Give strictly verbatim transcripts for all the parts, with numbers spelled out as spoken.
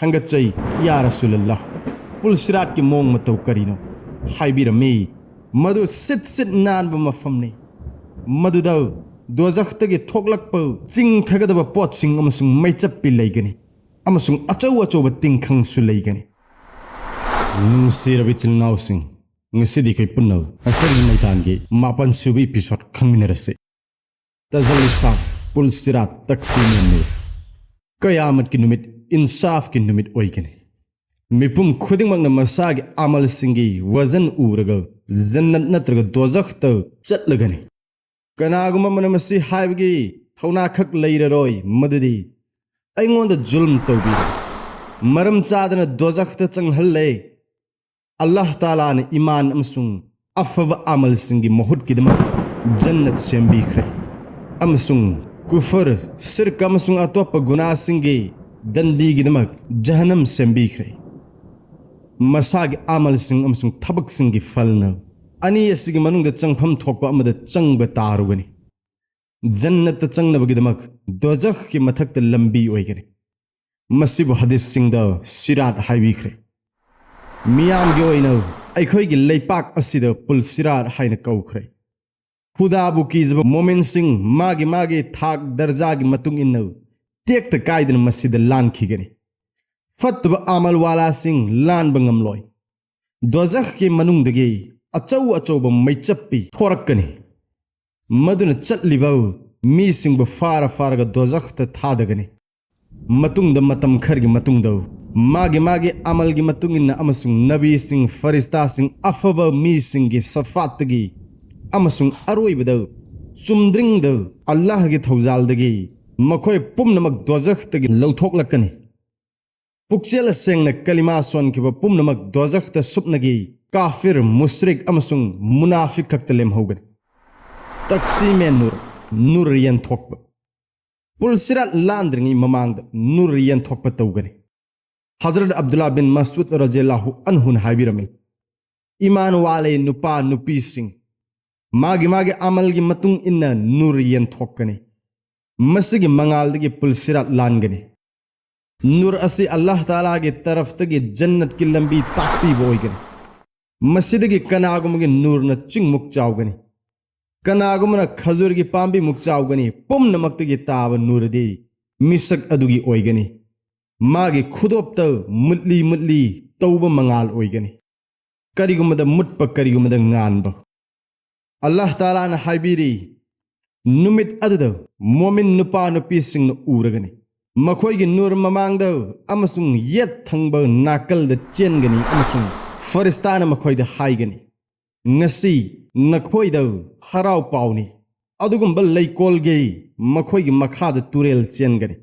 ꯍꯪꯒꯠꯆꯩ, ꯌꯥ ꯔꯁꯨꯂꯜꯂꯥꯍ꯫ ꯄꯨꯜꯁꯤꯔꯥꯠꯀꯤ ꯃꯑꯣꯡ ꯃꯇꯧ ꯀꯔꯤꯅꯣ? ꯍꯥꯏꯕꯤꯔꯝꯃꯤ, ꯃꯗꯨ ꯁꯤꯠ ꯁꯤꯠ ꯅꯥꯟꯕ ꯃꯐꯝꯅꯤ꯫ ꯃꯗꯨꯗ ꯗꯣꯖꯈꯇꯒꯤ ꯊꯣꯛꯂꯛꯄ ꯆꯤꯡꯊꯒꯗꯕ ꯄꯣꯠꯁꯤꯡ ꯑꯃꯁꯨꯡ ꯃꯩꯆꯞꯄꯤ ꯂꯩꯒꯅꯤ, ꯑꯃꯁꯨꯡ ꯑꯆꯧ ꯑꯆꯧꯕ ꯇꯤꯡꯈꯪꯁꯨ ꯂꯩꯒꯅꯤ꯫ ꯅꯨꯡꯁꯤꯔꯕ ꯏꯆꯤꯜ ꯏꯅꯥꯎꯁꯤꯡ, ꯉꯁꯤꯗꯤ ꯑꯩꯈꯣꯏ ꯄꯨꯟꯅ ꯑꯁꯔꯒꯤ ꯃꯩꯗꯥꯟꯒꯤ ꯃꯥꯄꯟ ꯁꯨꯕ episode ꯈꯪꯃꯤꯟꯅꯔꯁꯤ꯫ ꯇꯖꯜ ꯏꯁꯥ, ꯄꯨꯜ ꯁꯤꯔꯥꯠ, ꯇꯛꯁꯤꯃꯦꯟ ꯅꯨꯔ꯫ ꯀꯌꯥꯃꯠꯀꯤ ꯅꯨꯃꯤꯠ, ꯏꯟꯁꯥꯐꯀꯤ ꯅꯨꯃꯤꯠ ꯑꯣꯏꯒꯅꯤ꯫ ꯃꯤꯄꯨꯝ ꯈꯨꯗꯤꯡꯃꯛꯅ ꯃꯁꯥꯒꯤ ꯑꯃꯜꯁꯤꯡꯒꯤ ꯋꯖꯟ ꯎꯔꯒ ꯖꯟꯅꯠ ꯅꯠꯇ꯭ꯔꯒ ꯗꯣꯖꯈꯇ ꯆꯠꯂꯒꯅꯤ꯫ ꯀꯅꯥꯒꯨꯝꯕ ꯑꯃꯅ ꯃꯁꯤ ꯍꯥꯏꯕꯒꯤ ꯊꯧꯅꯥ ꯈꯛ ꯂꯩꯔꯔꯣꯏ, ꯃꯗꯨꯗꯤ ꯑꯩꯉꯣꯟꯗ ꯖꯨꯜꯝ ꯇꯧꯕꯤꯔꯦ, ꯃꯔꯝ ꯆꯥꯗꯅ ꯗꯣꯖꯈꯇ ꯆꯪꯍꯜꯂꯦ꯫ ꯑꯜꯂꯥꯍ ꯇꯥꯂꯥꯅ ꯏꯃꯥꯟ ꯑꯃꯁꯨꯡ ꯑꯐꯕ ꯑꯃꯜꯁꯤꯡꯒꯤ ꯃꯍꯨꯠꯀꯤꯗꯃꯛ ꯖꯟꯅꯠ ꯁꯦꯝꯕꯤꯈ꯭ꯔꯦ, ꯑꯃꯁꯨꯡ ꯀꯨꯐꯔ, ꯁꯤꯔꯛ ꯑꯃꯁꯨꯡ ꯑꯇꯣꯞꯄ ꯒꯨꯅꯥꯁꯤꯡꯒꯤ ꯗꯟꯗꯤꯒꯤꯗꯃꯛ ꯖꯍꯅꯝ ꯁꯦꯝꯕꯤꯈ꯭ꯔꯦ꯫ ꯃꯁꯥꯒꯤ ꯑꯃꯜꯁꯤꯡ ꯑꯃꯁꯨꯡ ꯊꯕꯛꯁꯤꯡꯒꯤ ꯐꯜꯅ ꯑꯅꯤ ꯑꯁꯤꯒꯤ ꯃꯅꯨꯡꯗ ꯆꯪꯐꯝ ꯊꯣꯛꯄ ꯑꯃꯗ ꯆꯪꯕ ꯇꯥꯔꯨꯒꯅꯤ꯫ ꯖꯟꯅꯠꯇ ꯆꯪꯅꯕꯒꯤꯗꯃꯛ ꯗꯣꯖꯈꯀꯤ ꯃꯊꯛꯇ ꯂꯝꯕꯤ ꯑꯣꯏꯒꯅꯤ꯫ ꯃꯁꯤꯕꯨ ꯍꯗꯤꯁꯁꯤꯡꯗ ꯁꯤꯔꯥꯠ ꯍꯥꯏꯕꯤꯈ꯭ꯔꯦ꯫ ꯃꯤꯌꯥꯝꯒꯤ ꯑꯣꯏꯅ ꯑꯩꯈꯣꯏꯒꯤ ꯂꯩꯄꯥꯛ ꯑꯁꯤꯗ ꯄꯨꯜ ꯁꯤꯔꯥꯠ ꯍꯥꯏꯅ ꯀꯧꯈ꯭ꯔꯦ꯫ ꯈꯨꯗꯥꯕꯨ ꯀꯤꯖꯕ ꯃꯣꯃꯤꯟꯁꯤꯡ ꯃꯥꯒꯤ ꯃꯥꯒꯤ ꯊꯥꯛ ꯗꯔꯖꯥꯒꯤ ꯃꯇꯨꯡ ꯏꯟꯅ ꯇꯦꯛꯇ ꯀꯥꯏꯗꯅ ꯃꯁꯤꯗ ꯂꯥꯟꯈꯤꯒꯅꯤ꯫ ꯐꯠꯇꯕ ꯑꯃꯜ ꯋꯥꯂꯥꯁꯤꯡ ꯂꯥꯟꯕ ꯉꯝꯂꯣꯏ꯫ ꯗꯣꯖꯈꯀꯤ ꯃꯅꯨꯡꯗꯒꯤ ꯑꯆꯧ ꯑꯆꯧꯕ ꯃꯩꯆꯞꯄꯤ ꯊꯣꯔꯛꯀꯅꯤ, ꯃꯗꯨꯅ ꯆꯠꯂꯤꯕ ꯃꯤꯁꯤꯡꯕꯨ ꯐꯥꯔ ꯐꯥꯔꯒ ꯗꯣꯖꯈꯇ ꯊꯥꯗꯒꯅꯤ꯫ ꯃꯇꯨꯡꯗ, ꯃꯇꯝ ꯈꯔꯒꯤ ꯃꯇꯨꯡꯗ, ꯃꯥꯒꯤ ꯃꯥꯒꯤ ꯑꯃꯜꯒꯤ ꯃꯇꯨꯡ ꯏꯟꯅ ꯑꯃꯁꯨꯡ ꯅꯕꯤꯁꯤꯡ, ꯐꯔꯤꯁꯇꯥꯁꯤꯡ, ꯑꯐꯕ ꯃꯤꯁꯤꯡꯒꯤ ꯁꯐꯥꯠꯇꯒꯤ, ꯑꯃꯁꯨꯡ ꯑꯔꯣꯏꯕꯗ, ꯆꯨꯝꯗ꯭ꯔꯤꯡꯗ, ꯑꯜꯂꯥꯍꯒꯤ ꯊꯧꯖꯥꯜꯗꯒꯤ ꯃꯈꯣꯏ ꯄꯨꯝꯅꯃꯛ ꯗꯣꯖꯈꯇꯒꯤ ꯂꯧꯊꯣꯛꯂꯛꯀꯅꯤ꯫ ꯄꯨꯛꯆꯦꯜ ꯁꯦꯡꯅ ꯀꯂꯤꯃꯥ ꯁꯣꯟꯈꯤꯕ ꯄꯨꯝꯅꯃꯛ ꯗꯣꯖꯈꯇ ꯁꯨꯞꯅꯒꯤ ꯀꯥꯐꯤꯔ, ꯃꯨꯁ꯭ꯔꯤꯛ ꯑꯃꯁꯨꯡ ꯃꯨꯅꯥꯐꯤꯛ ꯈꯛꯇ ꯂꯦꯝꯍꯧꯒꯅꯤ꯫ ꯇꯛꯁꯤꯃꯦ ꯅꯨꯔ, ꯅꯨꯔ ꯌꯦꯟꯊꯣꯛꯄ꯫ ꯄꯨꯜ ꯁꯤꯔꯥꯠ ꯂꯥꯟꯗ꯭ꯔꯤꯉꯩ ꯃꯃꯥꯡꯗ ꯅꯨꯔ ꯌꯦꯟꯊꯣꯛꯄ ꯇꯧꯒꯅꯤ꯫ ꯍꯖꯔꯠ ꯑꯕꯗꯨꯜꯂꯥ ꯕꯤꯟ ꯃꯁꯎꯗ ꯔꯖꯤꯌꯜꯂꯥꯍꯨ ꯑꯟꯍꯨꯅ ꯍꯥꯏꯕꯤꯔꯝꯃꯤ, ꯏꯃꯥꯟ ꯋꯥꯂꯦ ꯅꯨꯄꯥ ꯅꯨꯄꯤꯁꯤꯡ, ꯃꯥꯒꯤ ꯃꯥꯒꯤ ꯑꯃꯜꯒꯤ ꯃꯇꯨꯡ ꯏꯟꯅ ꯅꯨꯔ ꯌꯦꯟꯊꯣꯛꯀꯅꯤ꯫ ꯃꯁꯤꯒꯤ ꯃꯉꯥꯜꯗꯒꯤ ꯄꯨꯜ ꯁꯤꯔꯥꯠ ꯂꯥꯟꯒꯅꯤ꯫ ꯅꯨꯔ ꯑꯁꯤ ꯑꯜꯂꯥꯍ ꯇꯥꯂꯥꯒꯤ ꯇꯔꯐꯇꯒꯤ ꯖꯟꯅꯠꯀꯤ ꯂꯝꯕꯤ ꯇꯥꯛꯄꯤꯕ ꯑꯣꯏꯒꯅꯤ꯫ ꯃꯁꯤꯗꯒꯤ ꯀꯅꯥꯒꯨꯝꯕꯒꯤ ꯅꯨꯔꯅ ꯆꯤꯡꯃꯨꯛ ꯆꯥꯎꯒꯅꯤ, ꯀꯅꯥꯒꯨꯝꯕꯅ ꯈꯖꯨꯔꯒꯤ ꯄꯥꯝꯕꯤꯃꯨꯛ ꯆꯥꯎꯒꯅꯤ꯫ ꯄꯨꯝꯅꯃꯛꯇꯒꯤ ꯇꯥꯕ ꯅꯨꯔꯗꯤ ꯃꯤꯁꯛ ꯑꯗꯨꯒꯤ ꯑꯣꯏꯒꯅꯤ꯫ ꯃꯥꯒꯤ ꯈꯨꯗꯣꯞꯇ ꯃꯨꯠꯂꯤ ꯃꯨꯠꯂꯤ ꯇꯧꯕ ꯃꯉꯥꯜ ꯑꯣꯏꯒꯅꯤ꯫ ꯀꯔꯤꯒꯨꯝꯕꯗ ꯃꯨꯠꯄ, ꯀꯔꯤꯒꯨꯝꯕꯗ ꯉꯥꯟꯕ꯫ ꯑꯜꯂꯥꯍ ꯇꯥꯂꯥꯅ ꯍꯥꯏꯕꯤꯔꯤ, ꯅꯨꯃꯤꯠ ꯑꯗꯨꯗ ꯃꯣꯃꯤꯟ ꯅꯨꯄꯥ ꯅꯨꯄꯤꯁꯤꯡꯅ ꯎꯔꯒꯅꯤ꯫ ꯃꯈꯣꯏꯒꯤ ꯅꯨꯔ ꯃꯃꯥꯡꯗ ꯑꯃꯁꯨꯡ ꯌꯦꯠ ꯊꯪꯕ ꯅꯥꯀꯜꯗ ꯆꯦꯟꯒꯅꯤ ꯑꯃꯁꯨꯡ ꯐꯔꯤꯁꯇꯥꯅ ꯃꯈꯣꯏꯗ ꯍꯥꯏꯒꯅꯤ, "ꯉꯁꯤ ꯅꯈꯣꯏꯗ ꯍꯔꯥꯎ ꯄꯥꯎꯅꯤ"꯫ ꯑꯗꯨꯒꯨꯝꯕ ꯂꯩꯀꯣꯜꯒꯤ ꯃꯈꯣꯏꯒꯤ ꯃꯈꯥꯗ ꯇꯨꯔꯦꯜ ꯆꯦꯟꯒꯅꯤ꯫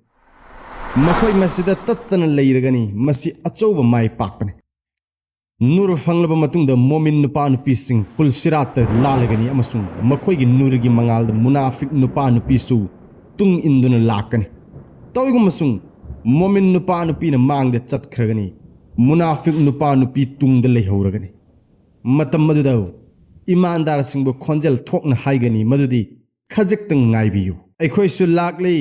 ꯃꯈꯣꯏ ꯃꯁꯤꯗ ꯇꯠꯇꯅ ꯂꯩꯔꯒꯅꯤ꯫ ꯃꯁꯤ ꯑꯆꯧꯕ ꯃꯥꯏ ꯄꯥꯛꯄꯅꯤ꯫ ꯅꯨꯔ ꯐꯪꯂꯕ ꯃꯇꯨꯡꯗ ꯃꯣꯃꯤꯟ ꯅꯨꯄꯥ ꯅꯨꯄꯤꯁꯤꯡ ꯄꯨꯜꯁꯤꯔꯥꯠꯇ ꯂꯥꯜꯂꯒꯅꯤ ꯑꯃꯁꯨꯡ ꯃꯈꯣꯏꯒꯤ ꯅꯨꯔꯒꯤ ꯃꯉꯥꯜꯗ ꯃꯨꯅꯥꯐꯤꯛ ꯅꯨꯄꯥ ꯅꯨꯄꯤꯁꯨ ꯇꯨꯡ ꯏꯟꯗꯨꯅ ꯂꯥꯛꯀꯅꯤ꯫ ꯇꯧꯏꯒꯨꯝꯕꯁꯨꯡ ꯃꯣꯃꯤꯟ ꯅꯨꯄꯥ ꯅꯨꯄꯤꯅ ꯃꯥꯡꯗ ꯆꯠꯈ꯭ꯔꯒꯅꯤ, ꯃꯨꯅꯥꯐꯤꯛ ꯅꯨꯄꯥ ꯅꯨꯄꯤ ꯇꯨꯡꯗ ꯂꯩꯍꯧꯔꯒꯅꯤ꯫ ꯃꯇꯝ ꯑꯗꯨꯗ ꯏꯃꯥꯟꯗꯥꯔꯁꯤꯡꯕꯨ ꯈꯣꯟꯖꯦꯜ ꯊꯣꯛꯅ ꯍꯥꯏꯒꯅꯤ ꯃꯗꯨꯗꯤ, "ꯈꯖꯤꯛꯇꯪ ꯉꯥꯏꯕꯤꯌꯨ, ꯑꯩꯈꯣꯏꯁꯨ ꯂꯥꯛꯂꯤ,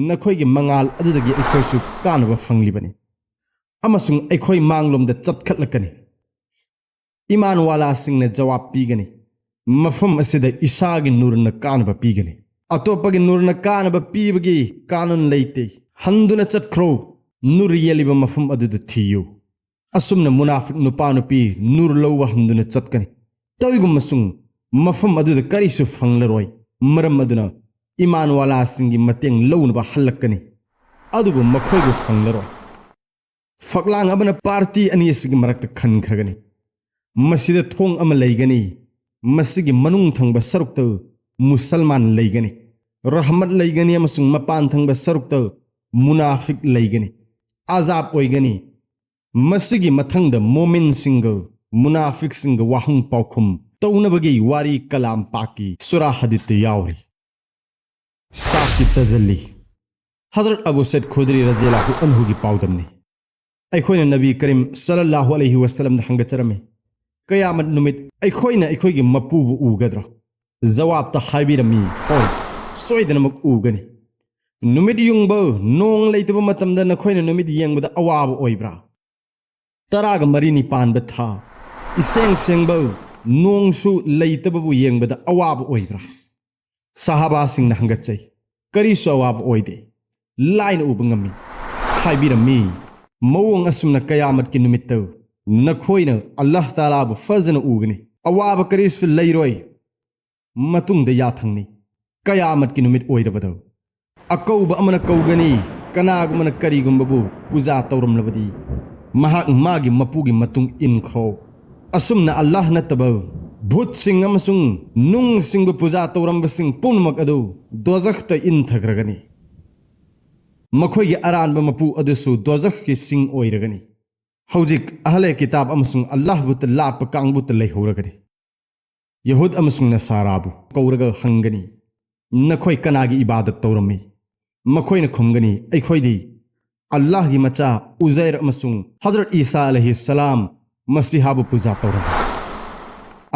ꯅꯈꯣꯏꯒꯤ ꯃꯉꯥꯜ ꯑꯗꯨꯗꯒꯤ ꯑꯩꯈꯣꯏꯁꯨ ꯀꯥꯟꯅꯕ ꯐꯪꯂꯤꯕꯅꯤ"꯫ ꯑꯃꯁꯨꯡ ꯑꯩꯈꯣꯏ ꯃꯥꯡꯂꯣꯝꯗ ꯆꯠꯈꯠꯂꯛꯀꯅꯤ꯫ ꯏꯃꯥꯟꯋꯥꯂꯥꯁꯤꯡꯅ ꯖꯋꯥꯕ ꯄꯤꯒꯅꯤ, "ꯃꯐꯝ ꯑꯁꯤꯗ ꯏꯁꯥꯒꯤ ꯅꯨꯔꯅ ꯀꯥꯟꯅꯕ ꯄꯤꯒꯅꯤ꯫ ꯑꯇꯣꯞꯄꯒꯤ ꯅꯨꯔꯅ ꯀꯥꯟꯅꯕ ꯄꯤꯕꯒꯤ ꯀꯥꯅꯨꯟ ꯂꯩꯇꯦ꯫ ꯍꯟꯗꯨꯅ ꯆꯠꯈ꯭ꯔꯣ, ꯅꯨꯔ ꯌꯦꯜꯂꯤꯕ ꯃꯐꯝ ꯑꯗꯨꯗ ꯊꯤꯌꯨ"꯫ ꯑꯁꯨꯝꯅ ꯃꯨꯅꯥꯐꯤꯛ ꯅꯨꯄꯥ ꯅꯨꯄꯤ ꯅꯨꯔ ꯂꯧꯕ ꯍꯟꯗꯨꯅ ꯆꯠꯀꯅꯤ꯫ ꯇꯧꯏꯒꯨꯝꯕꯁꯨꯡ ꯃꯐꯝ ꯑꯗꯨꯗ ꯀꯔꯤꯁꯨ ꯐꯪꯂꯔꯣꯏ꯫ ꯃꯔꯝ ꯑꯗꯨꯅ ꯏꯃꯥꯟꯋꯥꯂꯥꯁꯤꯡꯒꯤ ꯃꯇꯦꯡ ꯂꯧꯅꯕ ꯍꯜꯂꯛꯀꯅꯤ, ꯑꯗꯨꯕꯨ ꯃꯈꯣꯏꯕꯨ ꯐꯪꯂꯔꯣꯏ꯫ ꯐꯛꯂꯥꯡ ꯑꯃꯅ ꯄꯥꯔꯇꯤ ꯑꯅꯤ ꯑꯁꯤꯒꯤ ꯃꯔꯛꯇ ꯈꯟꯈ꯭ꯔꯒꯅꯤ꯫ ꯃꯁꯤꯗ ꯊꯣꯡ ꯑꯃ ꯂꯩꯒꯅꯤ꯫ ꯃꯁꯤꯒꯤ ꯃꯅꯨꯡ ꯊꯪꯕ ꯁꯔꯨꯛꯇ ꯃꯨꯁꯜꯃꯥꯟ ꯂꯩꯒꯅꯤ, ꯔꯍꯃꯠ ꯂꯩꯒꯅꯤ, ꯑꯃꯁꯨꯡ ꯃꯄꯥꯟ ꯊꯪꯕ ꯁꯔꯨꯛꯇ ꯃꯨꯅꯥꯐꯤꯛ ꯂꯩꯒꯅꯤ, ꯑꯖꯥꯕ ꯑꯣꯏꯒꯅꯤ꯫ ꯃꯁꯤꯒꯤ ꯃꯊꯪꯗ ꯃꯣꯃꯤꯟꯁꯤꯡꯒ ꯃꯨꯅꯥꯐꯤꯛꯁꯤꯡꯒ ꯋꯥꯍꯪ ꯄꯥꯎꯈꯨꯝ ꯇꯧꯅꯕꯒꯤ ꯋꯥꯔꯤ ꯀꯂꯥꯝ ꯄꯥꯛꯀꯤ ꯁꯨꯔꯥ ꯍꯗꯤꯠꯇ ꯌꯥꯎꯔꯤ꯫ ꯁꯥꯛꯀꯤ ꯇꯖꯜꯂꯤ꯫ ꯍꯖꯔꯠ ꯑꯕꯨ ꯁꯩꯗ ꯈꯨꯗ꯭ꯔꯤ ꯔꯖꯤꯌꯜꯂꯥꯍꯨ ꯑꯟꯍꯨꯒꯤ ꯄꯥꯎꯗꯝꯅꯤ꯫ ꯑꯩꯈꯣꯏꯅ ꯅꯕꯤ ꯀꯔꯤꯝ ꯁꯜꯂꯜꯂꯥꯍꯨ ꯑꯂꯩꯍꯤ ꯋꯁꯜꯂꯝꯗ ꯍꯪꯒꯠꯆꯔꯝꯃꯤ, "ꯀꯌꯥꯃꯠ ꯅꯨꯃꯤꯠ ꯑꯩꯈꯣꯏꯅ ꯑꯩꯈꯣꯏꯒꯤ ꯃꯄꯨꯕꯨ ꯎꯒꯗ꯭ꯔꯣ?" ꯖꯋꯥꯕꯇ ꯍꯥꯏꯕꯤꯔꯝꯃꯤ, "ꯍꯣꯏ, ꯁꯣꯏꯗꯅꯃꯛ ꯎꯒꯅꯤ"꯫ ꯅꯨꯃꯤꯠ ꯌꯨꯡꯕ, ꯅꯣꯡ ꯂꯩꯇꯕ ꯃꯇꯝꯗ ꯅꯈꯣꯏꯅ ꯅꯨꯃꯤꯠ ꯌꯦꯡꯕꯗ ꯑꯋꯥꯕ ꯑꯣꯏꯕ꯭ꯔꯥ? ꯇꯔꯥꯒ ꯃꯔꯤꯅꯤ ꯄꯥꯟꯕ ꯊꯥ, ꯏꯁꯦꯡ ꯁꯦꯡꯕ, ꯅꯣꯡꯁꯨ ꯂꯩꯇꯕꯕꯨ ꯌꯦꯡꯕꯗ ꯑꯋꯥꯕ ꯑꯣꯏꯕ꯭ꯔꯥ? ꯁꯍꯥꯕꯥꯁꯤꯡꯅ ꯍꯪꯒꯠꯆꯩ, "ꯀꯔꯤꯁꯨ ꯑꯋꯥꯕ ꯑꯣꯏꯗꯦ, ꯂꯥꯏꯅ ꯎꯕ ꯉꯝꯃꯤ" ꯍꯥꯏꯕꯤꯔꯝꯃꯤ꯫ ꯃꯑꯣꯡ ꯑꯁꯨꯝꯅ ꯀꯌꯥꯃꯠꯀꯤ ꯅꯨꯃꯤꯠꯇ ꯅꯈꯣꯏꯅ ꯑꯜꯂꯥꯍ ꯇꯥꯂꯥꯕꯨ ꯐꯖꯅ ꯎꯒꯅꯤ, ꯑꯋꯥꯕ ꯀꯔꯤꯁꯨ ꯂꯩꯔꯣꯏ꯫ ꯃꯇꯨꯡꯗ ꯌꯥꯊꯪꯅꯤ, ꯀꯌꯥꯃꯠꯀꯤ ꯅꯨꯃꯤꯠ ꯑꯣꯏꯔꯕꯗ ꯑꯀꯧꯕ ꯑꯃꯅ ꯀꯧꯒꯅꯤ, ꯀꯅꯥꯒꯨꯝꯕꯅ ꯀꯔꯤꯒꯨꯝꯕꯕꯨ ꯄꯨꯖꯥ ꯇꯧꯔꯝꯂꯕꯗꯤ ꯃꯍꯥꯛ ꯃꯥꯒꯤ ꯃꯄꯨꯒꯤ ꯃꯇꯨꯡ ꯏꯟꯈ꯭ꯔꯣ꯫ ꯑꯁꯨꯝꯅ ꯑꯜꯂꯥꯍ ꯅꯠꯇꯕ ꯚꯨꯠꯁꯤꯡ ꯑꯃꯁꯨꯡ ꯅꯨꯡꯁꯤꯡꯕꯨ ꯄꯨꯖꯥ ꯇꯧꯔꯝꯕꯁꯤꯡ ꯄꯨꯝꯅꯃꯛ ꯑꯗꯨ ꯗꯣꯖꯈꯇ ꯏꯟꯊꯈ꯭ꯔꯒꯅꯤ꯫ ꯃꯈꯣꯏꯒꯤ ꯑꯔꯥꯟꯕ ꯃꯄꯨ ꯑꯗꯨꯁꯨ ꯗꯣꯖꯈꯀꯤ ꯁꯤꯡ ꯑꯣꯏꯔꯒꯅꯤ꯫ ꯍꯧꯖꯤꯛ ꯑꯍꯂꯦ ꯀꯤꯇꯥꯕ ꯑꯃꯁꯨꯡ ꯑꯜꯂꯥꯍꯕꯨꯇ ꯂꯥꯠꯄ ꯀꯥꯡꯕꯨꯇ ꯂꯩꯍꯧꯔꯒꯅꯤ꯫ ꯌꯍꯨꯗ ꯑꯃꯁꯨꯡ ꯅꯁꯥꯔꯥꯕꯨ ꯀꯧꯔꯒ ꯍꯪꯒꯅꯤ, "ꯅꯈꯣꯏ ꯀꯅꯥꯒꯤ ꯏꯕꯥꯗꯠ ꯇꯧꯔꯝꯃꯤ?" ꯃꯈꯣꯏꯅ ꯈꯨꯝꯒꯅꯤ, "ꯑꯩꯈꯣꯏꯗꯤ ꯑꯜꯂꯥꯍꯒꯤ ꯃꯆꯥ ꯎꯖꯩꯔ ꯑꯃꯁꯨꯡ ꯍꯖꯔꯠ ꯏꯁꯥ ꯑꯂꯩꯍꯤ ꯁꯂꯥꯝ ꯃꯁꯤꯍꯥꯕꯨ ꯄꯨꯖꯥ ꯇꯧꯔꯝꯃꯤ꯫"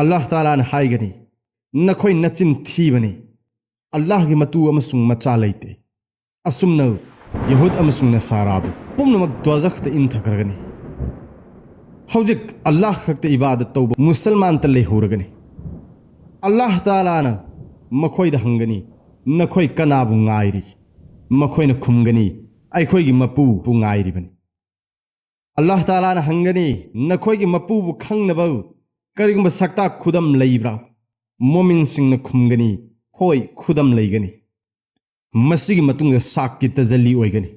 ꯑꯜꯂꯥꯍ ꯇꯥꯂꯥꯅ ꯍꯥꯏꯒꯅꯤ, "ꯅꯈꯣꯏ ꯅꯆꯤꯟ ꯊꯤꯕꯅꯤ꯫ ꯑꯜꯂꯥꯍꯒꯤ ꯃꯇꯨ ꯑꯃꯁꯨꯡ ꯃꯆꯥ ꯂꯩꯇꯦ꯫" ꯑꯁꯨꯝꯅ ꯌꯍꯨꯗ ꯑꯃꯁꯨꯡ ꯅꯁꯥꯔꯥꯕꯨ ꯄꯨꯝꯅꯃꯛ ꯗ꯭ꯋꯥꯖꯈꯇ ꯏꯟꯊꯈ꯭ꯔꯒꯅꯤ꯫ ꯍꯧꯖꯤꯛ ꯑꯜꯂꯥꯍ ꯈꯛꯇ ꯏꯕꯥꯗꯠ ꯇꯧꯕ ꯃꯨꯁꯜꯃꯥꯟꯇ ꯂꯩꯍꯧꯔꯒꯅꯤ꯫ ꯑꯜꯂꯥꯍ ꯇꯥꯂꯥꯅ ꯃꯈꯣꯏꯗ ꯍꯪꯒꯅꯤ, "ꯅꯈꯣꯏ ꯀꯅꯥꯕꯨ ꯉꯥꯏꯔꯤ?" ꯃꯈꯣꯏꯅ ꯈꯨꯝꯒꯅꯤ, "ꯑꯩꯈꯣꯏꯒꯤ ꯃꯄꯨꯕꯨ ꯉꯥꯏꯔꯤꯕꯅꯤ꯫" ꯑꯜꯂꯥꯍ ꯇꯥꯂꯥꯅ ꯍꯪꯒꯅꯤ, "ꯅꯈꯣꯏꯒꯤ ꯃꯄꯨꯕꯨ ꯈꯪꯅꯕ ꯀꯔꯤꯒꯨꯝꯕ ꯁꯛꯇꯥꯛ ꯈꯨꯗꯝ ꯂꯩꯕ꯭ꯔꯥ?" ꯃꯣꯃꯤꯟꯁꯤꯡꯅ ꯈꯨꯝꯒꯅꯤ, "ꯍꯣꯏ, ꯈꯨꯗꯝ ꯂꯩꯒꯅꯤ꯫" ꯃꯁꯤꯒꯤ ꯃꯇꯨꯡꯗ ꯁꯥꯛꯀꯤ ꯇꯖꯜꯂꯤ ꯑꯣꯏꯒꯅꯤ꯫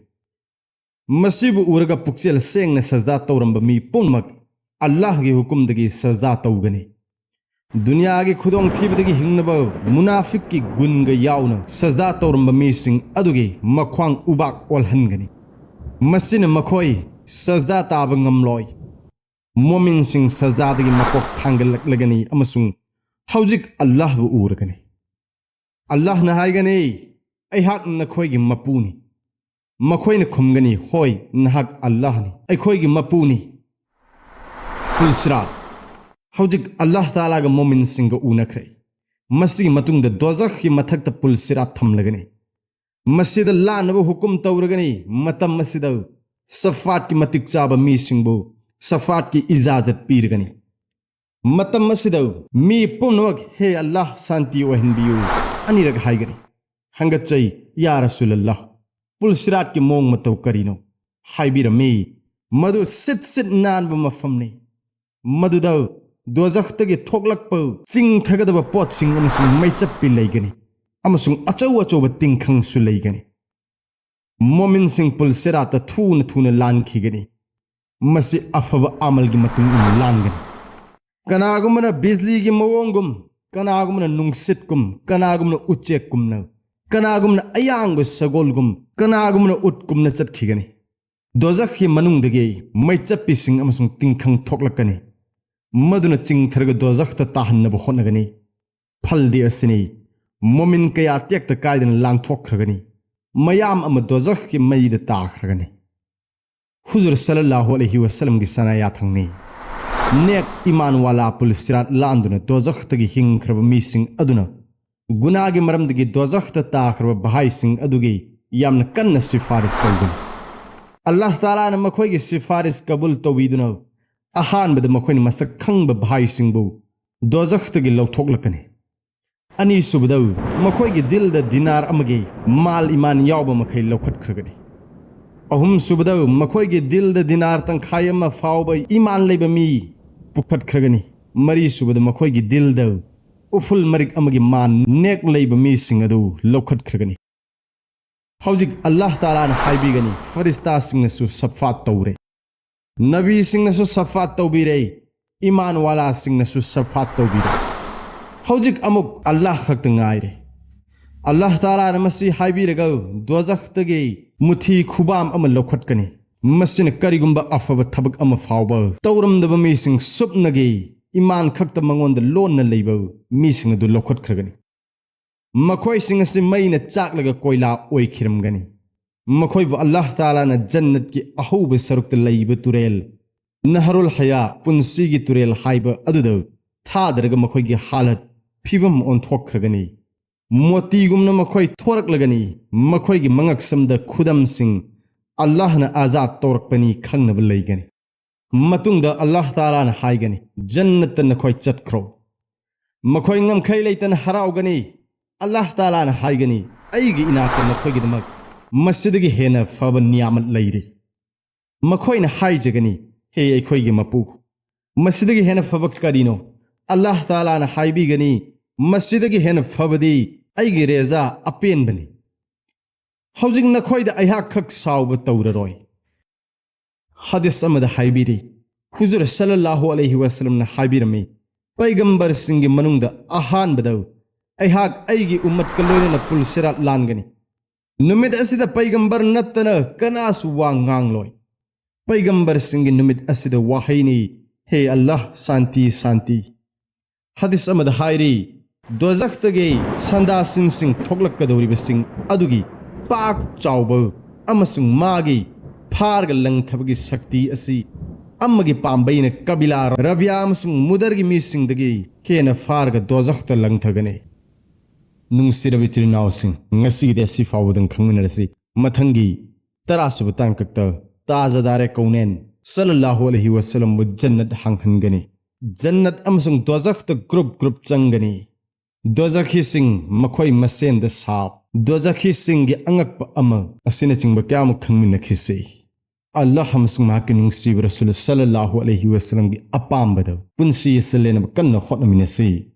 ꯃꯁꯤꯕꯨ ꯎꯔꯒ ꯄꯨꯛꯆꯦꯜ ꯁꯦꯡꯅ ꯁꯖꯗꯥ ꯇꯧꯔꯝꯕ ꯃꯤ ꯄꯨꯝꯅꯃꯛ ꯑꯜꯂꯥꯍꯒꯤ ꯍꯨꯀꯨꯝꯗꯒꯤ ꯁꯖꯗꯥ ꯇꯧꯒꯅꯤ꯫ ꯗꯨꯅꯤꯌꯥꯒꯤ ꯈꯨꯗꯣꯡꯊꯤꯕꯗꯒꯤ ꯍꯤꯡꯅꯕ ꯃꯨꯅꯥꯐꯤꯛꯀꯤ ꯒꯨꯟꯒ ꯌꯥꯎꯅ ꯁꯖꯗꯥ ꯇꯧꯔꯝꯕ ꯃꯤꯁꯤꯡ ꯑꯗꯨꯒꯤ ꯃꯈ꯭ꯋꯥꯡ ꯎꯕꯥꯛ ꯑꯣꯜꯍꯟꯒꯅꯤ꯫ ꯃꯁꯤꯅ ꯃꯈꯣꯏ ꯁꯖꯗꯥ ꯇꯥꯕ ꯉꯝꯂꯣꯏ꯫ ꯃꯣꯃꯤꯟꯁꯤꯡ ꯁꯖꯗꯥꯗꯒꯤ ꯃꯀꯣꯛ ꯊꯥꯡꯒꯠꯂꯛꯂꯒꯅꯤ ꯑꯃꯁꯨꯡ ꯍꯧꯖꯤꯛ ꯑꯜꯂꯥꯍꯕꯨ ꯎꯔꯒꯅꯤ꯫ ꯑꯜꯂꯥꯍꯅ ꯍꯥꯏꯒꯅꯤ, "ꯑꯩꯍꯥꯛ ꯅꯈꯣꯏꯒꯤ ꯃꯄꯨꯅꯤ꯫" ꯃꯈꯣꯏꯅ ꯈꯨꯝꯒꯅꯤ, "ꯍꯣꯏ, ꯅꯍꯥꯛ ꯑꯜꯂꯥꯍꯅꯤ, ꯑꯩꯈꯣꯏꯒꯤ ꯃꯄꯨꯅꯤ꯫" ꯄꯨꯜꯁꯤꯔꯥꯠ꯫ ꯍꯧꯖꯤꯛ ꯑꯜꯂꯥꯍ ꯇꯥꯂꯥꯒ ꯃꯣꯃꯤꯟꯁꯤꯡꯒ ꯎꯅꯈ꯭ꯔꯦ꯫ ꯃꯁꯤꯒꯤ ꯃꯇꯨꯡꯗ ꯗꯣꯖꯈꯀꯤ ꯃꯊꯛꯇ ꯄꯨꯜꯁꯤꯔꯥꯠ ꯊꯝꯂꯒꯅꯤ꯫ ꯃꯁꯤꯗ ꯂꯥꯟꯅꯕ ꯍꯨꯀꯨꯝ ꯇꯧꯔꯒꯅꯤ꯫ ꯃꯇꯝ ꯑꯁꯤꯗ ꯁꯐꯥꯠꯀꯤ ꯃꯇꯤꯛ ꯆꯥꯕ ꯃꯤꯁꯤꯡꯕꯨ ꯁꯐꯥꯠꯀꯤ ꯏꯖꯥꯖꯠ ꯄꯤꯔꯒꯅꯤ꯫ ꯃꯇꯝ ꯑꯁꯤꯗ ꯃꯤ ꯄꯨꯝꯅꯃꯛ, "ꯍꯦ ꯑꯜꯂꯥꯍ, ꯁꯥꯟꯇꯤ ꯑꯣꯏꯍꯟꯕꯤꯌꯨ" ꯑꯅꯤꯔꯛ ꯍꯥꯏꯒꯅꯤ꯫ ꯍꯪꯒꯠꯆꯩ, "ꯌꯥ ꯔꯁꯨꯂꯜꯂꯥꯍ, ꯄꯨꯜ ꯁꯤꯔꯥꯠꯀꯤ ꯃꯑꯣꯡ ꯃꯇꯧ ꯀꯔꯤꯅꯣ?" ꯍꯥꯏꯕꯤꯔꯝꯃꯤ, "ꯃꯗꯨ ꯁꯤꯠ ꯁꯤꯠ ꯅꯥꯟꯕ ꯃꯐꯝꯅꯤ꯫ ꯃꯗꯨꯗ ꯗꯣꯖꯈꯇꯒꯤ ꯊꯣꯛꯂꯛꯄ ꯆꯤꯡꯊꯒꯗꯕ ꯄꯣꯠꯁꯤꯡ ꯑꯃꯁꯨꯡ ꯃꯩꯆꯞꯄꯤ ꯂꯩꯒꯅꯤ, ꯑꯃꯁꯨꯡ ꯑꯆꯧ ꯑꯆꯧꯕ ꯇꯤꯡꯈꯪꯁꯨ ꯂꯩꯒꯅꯤ꯫ ꯃꯣꯃꯤꯟꯁꯤꯡ ꯄꯨꯜ ꯁꯤꯔꯥꯠꯇ ꯊꯨꯅ ꯊꯨꯅ ꯂꯥꯟꯈꯤꯒꯅꯤ꯫ ꯃꯁꯤ ꯑꯐꯕ ꯑꯃꯜꯒꯤ ꯃꯇꯨꯡ ꯏꯟꯅ ꯂꯥꯟꯒꯅꯤ꯫ ꯀꯅꯥꯒꯨꯝꯕꯅ ꯕꯤꯖꯂꯤꯒꯤ ꯃꯑꯣꯡꯒꯨꯝ, ꯀꯅꯥꯒꯨꯝꯕꯅ ꯅꯨꯡꯁꯤꯠꯀꯨꯝ, ꯀꯅꯥꯒꯨꯝꯕꯅ ꯎꯆꯦꯛꯀꯨꯝꯅ, ꯀꯅꯥꯒꯨꯝꯕꯅ ꯑꯌꯥꯡꯕ ꯁꯒꯣꯜꯒꯨꯝ, ꯀꯅꯥꯒꯨꯝꯕꯅ ꯎꯠꯀꯨꯝꯅ ꯆꯠꯈꯤꯒꯅꯤ꯫ ꯗꯣꯖꯈꯀꯤ ꯃꯅꯨꯡꯗꯒꯤ ꯃꯩꯆꯞꯄꯤꯁꯤꯡ ꯑꯃꯁꯨꯡ ꯇꯤꯡꯈꯪ ꯊꯣꯛꯂꯛꯀꯅꯤ, ꯃꯗꯨꯅ ꯆꯤꯡꯊꯔꯒ ꯗꯣꯖꯈꯇ ꯇꯥꯍꯟꯅꯕ ꯍꯣꯠꯅꯒꯅꯤ꯫ ꯐꯜꯗꯤ ꯑꯁꯤꯅꯤ, ꯃꯣꯃꯤꯟ ꯀꯌꯥ ꯇꯦꯛꯇ ꯀꯥꯏꯗꯅ ꯂꯥꯟꯊꯣꯛꯈ꯭ꯔꯒꯅꯤ, ꯃꯌꯥꯝ ꯑꯃ ꯗꯣꯖꯈꯀꯤ ꯃꯩꯗ ꯇꯥꯈ꯭ꯔꯒꯅꯤ"꯫ ꯍꯨꯖꯨꯔ ꯁꯜꯂꯜꯂꯥꯍꯨ ꯑꯂꯩꯍꯤ ꯋꯁꯜꯂꯝꯒꯤ ꯁꯅꯥ ꯌꯥꯊꯪꯅꯤ꯫ ꯅꯦꯛ ꯏꯃꯥꯟ ꯋꯥꯂꯥ ꯄꯨꯜ ꯁꯤꯔꯥꯠ ꯂꯥꯟꯗꯨꯅ ꯗꯣꯖꯈꯇꯒꯤ ꯍꯤꯡꯈ꯭ꯔꯕ ꯃꯤꯁꯤꯡ ꯑꯗꯨꯅ ꯒꯨꯅꯥꯒꯤ ꯃꯔꯝꯗꯒꯤ ꯗꯣꯖꯈꯇ ꯇꯥꯈ꯭ꯔꯕ ꯚꯥꯏꯁꯤꯡ ꯑꯗꯨꯒꯤ ꯌꯥꯝꯅ ꯀꯟꯅ ꯁꯤꯐꯥꯔꯤꯁ ꯇꯧꯒꯅꯤ꯫ ꯑꯜꯂꯥꯍ ꯇꯥꯂꯥꯅ ꯃꯈꯣꯏꯒꯤ ꯁꯤꯐꯥꯔꯤꯁ ꯀꯕꯨꯜ ꯇꯧꯕꯤꯗꯨꯅ ꯑꯍꯥꯟꯕꯗ ꯃꯈꯣꯏꯅ ꯃꯁꯛ ꯈꯪꯕ ꯚꯥꯏꯁꯤꯡꯕꯨ ꯗꯣꯖꯈꯇꯒꯤ ꯂꯧꯊꯣꯛꯂꯛꯀꯅꯤ꯫ ꯑꯅꯤꯁꯨꯕꯗ, ꯃꯈꯣꯏꯒꯤ ꯗꯤꯜꯗ ꯗꯤꯅꯥꯔ ꯑꯃꯒꯤ ꯃꯥꯜ ꯏꯃꯥꯟ ꯌꯥꯎꯕ ꯃꯈꯩ ꯂꯧꯈꯠꯈ꯭ꯔꯒꯅꯤ꯫ ꯑꯍꯨꯝꯁꯨꯕꯗ, ꯃꯈꯣꯏꯒꯤ ꯗꯤꯜꯗ ꯗꯤꯅꯥꯔ ꯇꯪꯈꯥꯏ ꯑꯃ ꯐꯥꯎꯕ ꯏꯃꯥꯟ ꯂꯩꯕ ꯃꯤ ꯄꯨꯈꯠꯈ꯭ꯔꯒꯅꯤ꯫ ꯃꯔꯤꯁꯨꯕꯗ, ꯃꯈꯣꯏꯒꯤ ꯗꯤꯜꯗ ꯎꯐꯨꯜ ꯃꯔꯤꯛ ꯑꯃꯒꯤ ꯃꯥꯟ ꯅꯦꯛ ꯂꯩꯕ ꯃꯤꯁꯤꯡ ꯑꯗꯨ ꯂꯧꯈꯠꯈ꯭ꯔꯒꯅꯤ꯫ ꯍꯧꯖꯤꯛ ꯑꯜꯂꯥꯍ ꯇꯥꯂꯥꯅ ꯍꯥꯏꯕꯤꯒꯅꯤ, ꯐꯔꯤꯁꯇꯥꯁꯤꯡꯅꯁꯨ ꯁꯐꯥꯠ ꯇꯧꯔꯦ, ꯅꯕꯤꯁꯤꯡꯅꯁꯨ ꯁꯐꯥꯠ ꯇꯧꯕꯤꯔꯦ, ꯏꯃꯥꯟ ꯋꯥꯂꯥꯁꯤꯡꯅꯁꯨ ꯁꯐꯥꯠ ꯇꯧꯕꯤꯔꯦ꯫ ꯍꯧꯖꯤꯛ ꯑꯃꯨꯛ ꯑꯜꯂꯥꯍ ꯈꯛꯇ ꯉꯥꯏꯔꯦ꯫ ꯑꯜꯂꯥꯍ ꯇꯥꯂꯥꯅ ꯃꯁꯤ ꯍꯥꯏꯕꯤꯔꯒ ꯗꯣꯖꯈꯇꯒꯤ ꯃꯨꯊꯤ ꯈꯨꯕꯥꯝ ꯑꯃ ꯂꯧꯈꯠꯀꯅꯤ꯫ ꯃꯁꯤꯅ ꯀꯔꯤꯒꯨꯝꯕ ꯑꯐꯕ ꯊꯕꯛ ꯑꯃ ꯐꯥꯎꯕ ꯇꯧꯔꯝꯗꯕ ꯃꯤꯁꯤꯡ ꯁꯨꯞꯅꯒꯤ ꯏꯃꯥꯟ ꯈꯛꯇ ꯃꯉꯣꯟꯗ ꯂꯣꯟꯅ ꯂꯩꯕ ꯃꯤꯁꯤꯡ ꯑꯗꯨ ꯂꯧꯈꯠꯈ꯭ꯔꯒꯅꯤ꯫ ꯃꯈꯣꯏꯁꯤꯡ ꯑꯁꯤ ꯃꯩꯅ ꯆꯥꯛꯂꯒ ꯀꯣꯏꯂꯥ ꯑꯣꯏꯈꯤꯔꯝꯒꯅꯤ꯫ ꯃꯈꯣꯏꯕꯨ ꯑꯜꯂꯥꯍ ꯇꯥꯂꯥꯅ ꯖꯟꯅꯠꯀꯤ ꯑꯍꯧꯕ ꯁꯔꯨꯛꯇ ꯂꯩꯕ ꯇꯨꯔꯦꯜ, ꯅꯍꯔꯨꯜ ꯍꯌꯥ, ꯄꯨꯟꯁꯤꯒꯤ ꯇꯨꯔꯦꯜ ꯍꯥꯏꯕ ꯑꯗꯨꯗ ꯊꯥꯗꯔꯒ ꯃꯈꯣꯏꯒꯤ ꯍꯥꯂꯠ, ꯐꯤꯕꯝ ꯑꯣꯟꯊꯣꯛꯈ꯭ꯔꯒꯅꯤ꯫ ꯃꯣꯇꯤꯒꯨꯝꯅ ꯃꯈꯣꯏ ꯊꯣꯔꯛꯂꯒꯅꯤ꯫ ꯃꯈꯣꯏꯒꯤ ꯃꯉꯛꯁꯝꯗ ꯈꯨꯗꯝꯁꯤꯡ, ꯑꯜꯂꯥꯍꯅ ꯑꯥꯖꯥꯗ ꯇꯧꯔꯛꯄꯅꯤ ꯈꯪꯅꯕ ꯂꯩꯒꯅꯤ꯫ ꯃꯇꯨꯡꯗ ꯑꯜꯂꯥꯍ ꯇꯥꯂꯥꯅ ꯍꯥꯏꯒꯅꯤ, "ꯖꯟꯅꯠꯇ ꯅꯈꯣꯏ ꯆꯠꯈ꯭ꯔꯣ"꯫ ꯃꯈꯣꯏ ꯉꯝꯈꯩ ꯂꯩꯇꯅ ꯍꯔꯥꯎꯒꯅꯤ꯫ ꯑꯜꯂꯥꯍ ꯇꯥꯂꯥꯅ ꯍꯥꯏꯒꯅꯤ, "ꯑꯩꯒꯤ ꯏꯅꯥꯛꯇ ꯅꯈꯣꯏꯒꯤꯗꯃꯛ ꯃꯁꯤꯗꯒꯤ ꯍꯦꯟꯅ ꯐꯕ ꯅꯤꯌꯥꯃꯠ ꯂꯩꯔꯤ"꯫ ꯃꯈꯣꯏꯅ ꯍꯥꯏꯖꯒꯅꯤ, "ꯍꯦ ꯑꯩꯈꯣꯏꯒꯤ ꯃꯄꯨ, ꯃꯁꯤꯗꯒꯤ ꯍꯦꯟꯅ ꯐꯕ ꯀꯔꯤꯅꯣ?" ꯑꯜꯂꯥꯍ ꯇꯥꯂꯥꯅ ꯍꯥꯏꯕꯤꯒꯅꯤ, "ꯃꯁꯤꯗꯒꯤ ꯍꯦꯟꯅ ꯐꯕꯗꯤ ꯑꯩꯒꯤ ꯔꯦꯖꯥ ꯑꯄꯦꯟꯕꯅꯤ꯫ ꯍꯧꯖꯤꯛ ꯅꯈꯣꯏꯗ ꯑꯩꯍꯥꯛ ꯈꯛ ꯁꯥꯎꯕ ꯇꯧꯔꯔꯣꯏ"꯫ ꯍꯗꯤꯁ ꯑꯃꯗ ꯍꯥꯏꯕꯤꯔꯤ, ꯍꯨꯖꯨꯔ ꯁꯜꯂꯜꯂꯥꯍꯨ ꯑꯂꯩꯍꯤ ꯋꯥꯁꯜꯂꯝꯅ ꯍꯥꯏꯕꯤꯔꯝꯃꯤ, "ꯄꯩꯒꯝꯕꯔꯁꯤꯡꯒꯤ ꯃꯅꯨꯡꯗ ꯑꯍꯥꯟꯕꯗ ꯑꯩꯍꯥꯛ ꯑꯩꯒꯤ ꯎꯝꯃꯠꯀ ꯂꯣꯏꯅꯅ ꯄꯨꯜꯁꯤꯔꯥꯠ ꯂꯥꯟꯒꯅꯤ꯫ ꯅꯨꯃꯤꯠ ꯑꯁꯤꯗ ꯄꯩꯒꯝꯕꯔ ꯅꯠꯇꯅ ꯀꯅꯥꯁꯨ ꯋꯥ ꯉꯥꯡꯂꯣꯏ꯫ ꯄꯩꯒꯝꯕꯔꯁꯤꯡꯒꯤ ꯅꯨꯃꯤꯠ ꯑꯁꯤꯗ ꯋꯥꯍꯩꯅꯤ, 'ꯍꯦ ꯑꯜꯂꯥꯍ, ꯁꯥꯟꯇꯤ, ꯁꯥꯟꯇꯤ'"꯫ ꯍꯗꯤꯁ ꯑꯃꯗ ꯍꯥꯏꯔꯤ, ꯗꯣꯖꯈꯇꯒꯤ ꯁꯟꯗꯥꯁꯤꯟꯁꯤꯡ ꯊꯣꯛꯂꯛꯀꯗꯧꯔꯤꯕꯁꯤꯡ ꯑꯗꯨꯒꯤ ꯄꯥꯛ ꯆꯥꯎꯕ ꯑꯃꯁꯨꯡ ꯃꯥꯒꯤ ꯐꯥꯔꯒ ꯂꯪꯊꯕꯒꯤ ꯁꯛꯇꯤ ꯑꯁꯤ ꯑꯃꯒꯤ ꯄꯥꯝꯕꯩꯅ ꯀꯕꯤꯂꯥ ꯔꯕꯤꯌꯥ ꯑꯃꯁꯨꯡ ꯃꯨꯗꯔꯒꯤ ꯃꯤꯁꯤꯡꯗꯒꯤ ꯍꯦꯟꯅ ꯐꯥꯔꯒ ꯗꯣꯖꯈꯇ ꯂꯪꯊꯒꯅꯤ꯫ ꯅꯨꯡꯁꯤꯔꯕ ꯏꯆꯤꯜ ꯏꯅꯥꯎꯁꯤꯡ, ꯉꯁꯤꯒꯤꯗꯤ ꯑꯁꯤ ꯐꯥꯎꯕꯗꯪ ꯈꯪꯃꯤꯟꯅꯔꯁꯤ꯫ ꯃꯊꯪꯒꯤ ꯇꯔꯥꯁꯨꯕ ꯇꯥꯡꯀꯛꯇ ꯇꯥꯖꯗꯥꯔꯦ ꯀꯧꯅꯦꯟ ꯁꯜꯂꯜꯂꯥꯍꯨ ꯑꯂꯩꯍꯤ ꯋꯥꯁꯜꯂꯝꯕꯨ ꯖꯟꯅꯠ ꯍꯥꯡꯍꯟꯒꯅꯤ꯫ ꯖꯟꯅꯠ ꯑꯃꯁꯨꯡ ꯗꯣꯖꯈꯇ ꯒ꯭ꯔꯨꯞ ꯒ꯭ꯔꯨꯞ ꯆꯪꯒꯅꯤ꯫ ꯗꯣꯖꯈꯤꯁꯤꯡ, ꯃꯈꯣꯏ ꯃꯁꯦꯟꯗ ꯁꯥꯎ꯫ ꯗꯣꯖꯈꯤꯁꯤꯡꯒꯤ ꯑꯉꯛꯄ ꯑꯃ ꯑꯁꯤꯅꯆꯤꯡꯕ ꯀꯌꯥ ꯑꯃ ꯈꯪꯃꯤꯟꯅꯈꯤꯁꯤ꯫ ꯑꯜꯂꯥꯍ ꯑꯃꯁꯨꯡ ꯃꯍꯥꯛꯀꯤ ꯅꯨꯡꯁꯤꯕ ꯔꯁꯨꯜ ꯁꯜꯂꯜꯂꯥꯍꯨ ꯑꯂꯩꯍꯤ ꯋꯥꯁꯜꯂꯝꯒꯤ ꯑꯄꯥꯝꯕꯗ ꯄꯨꯟꯁꯤ ꯑꯁꯤ ꯂꯦꯟꯅꯕ ꯀꯟꯅ ꯍꯣꯠꯅꯃꯤꯟꯅꯁꯤ꯫